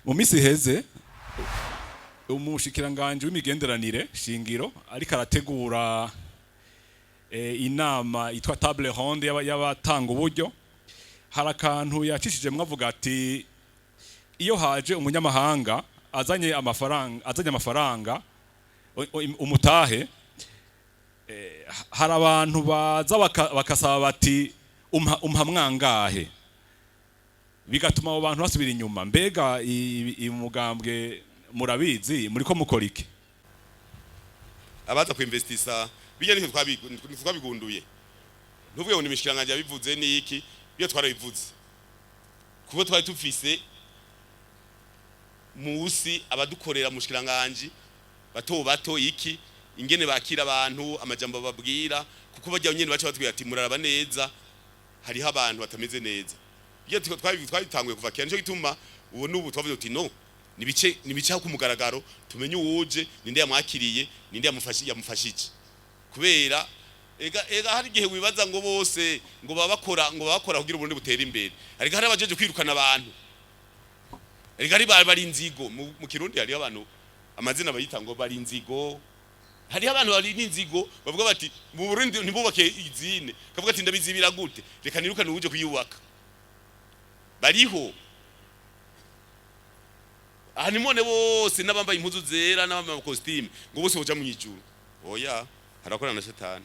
Mu minsi iheze umushikiranganje w'imigenderanire shingiro ariko arategura inama yitwa table ronde y'abatanga uburyo, hari akantu yacishijemwo avuga ati iyo haje umunyamahanga azanye amafaranga umutahe, hari abantu baza bakasaba bati umpa mwangahe, bigatuma abo bantu basubira inyuma. Mbega umugambwe murabizi, muriko mukora iki? Abaza kuinvestisa bijya nitwe twabigunduye. Ntuvuge ngo ni imishikiranganje yabivuze niki, iyo twarabivuze kuko twari tufise musi abadukorera mu mushikiranganje bato bato, iki ingene bakira abantu, amajambo bababwira, kuko bajya nyene baca batubwira ati muraraba neza, hariho abantu batameze neza. Iyo twabitanguye kuva kera, nico gituma ubu n'ubu twavuze uti no nibice nibice ku mugaragaro, tumenye uwuje, ninde yamwakiriye, ninde yamufashije. Kubera ega hari igihe wibaza ngo bose ngo baba bakora kugira uburundi butere imbere, ariko hari abajeje kwirukana abantu. Erega ari bari inzigo mu Kirundi hariho abantu amazina bayita ngo bari inzigo. Hariho abantu bari n'inzigo bavuga bati mu Burundi ntibubake izine, kavuga ati ndabizibira gute, reka nirukane uje kuyubaka. Bariho aha, nimone bose n'abambaye impuzu zera n'abambaye amakositime ngo bose boja mu ijuru. Oya, harakorana na shetani.